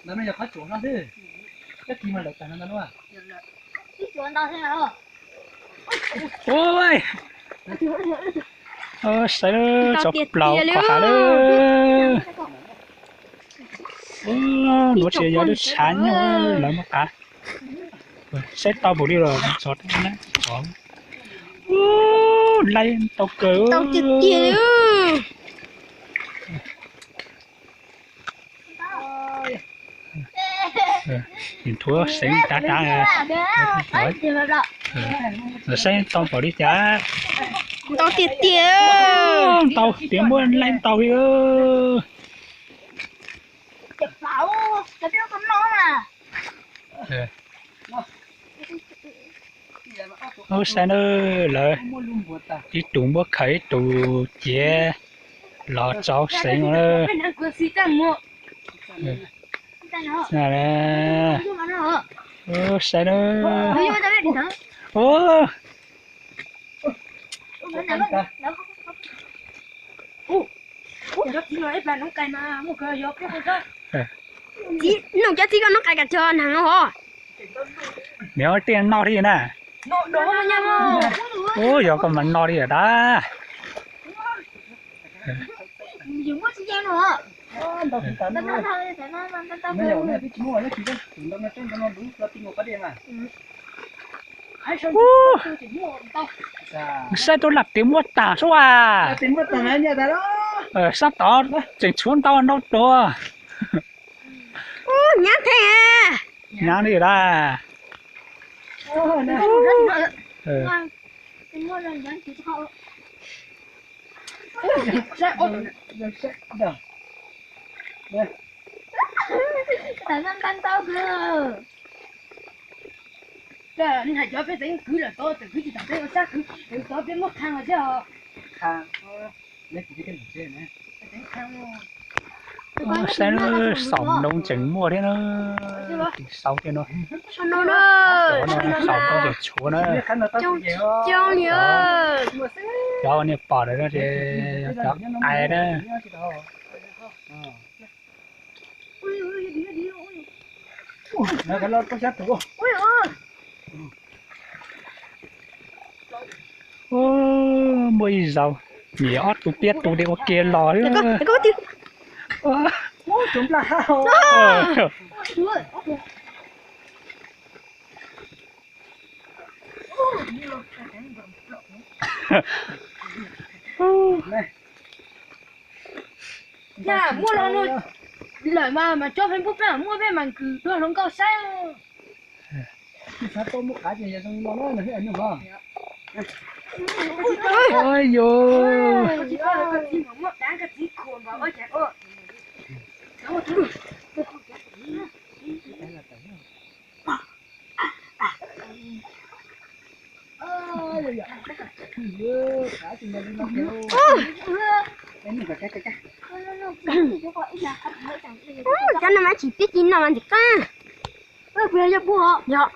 Ntawd no yog qhov tsuas no xwb. Kab kis mas lawm tag no ntag. Ua, saib tso plaws kom hav lawm. Ua, nuav tsis yog lub tshav nyob lawv muab qav. Saib tau npaum li los tso. Ua, laib ntau kawg. Nthuav seev dab dab. Saib tau npaum li cas. Ntau tiag tiag. Ntau tias muab laib ntau li. Ub, saib na, lawv ib tug muab khaws ib tug ciav los tso seev. Ub, saib na. Ub. Nug cov txiv koj noob qais kam cog nag hov. Niam tias noj thiab na. Ub, yog koj mas noj li lawm dab. Ub, saib tau laj tias muab tag sub as. Sab tod tseem tshuav ntau ntau dua. Ub, nyab thiab. Nyab li lawm. Hais cov peb tseem kwv lawm tod, tseem kwv tsis tau peb ua sab kwv, tod peb muab qha los thiab os. Saib xaus ntoo tseem muaj thiab na. Xaus thiab no. Xaus ntoo tseem tshuav na. Cov niag pom ntawd no ces cov ais na. Ub, muaj ib zaug, nyias ob tug piab tug li ua ke los. Muaj los lawm mas mas tsob Facebook peb muaj peb mas kwv dua hluas nkauj saib. Cov no mas tsis pib ci no mas ntxim qab. Yog.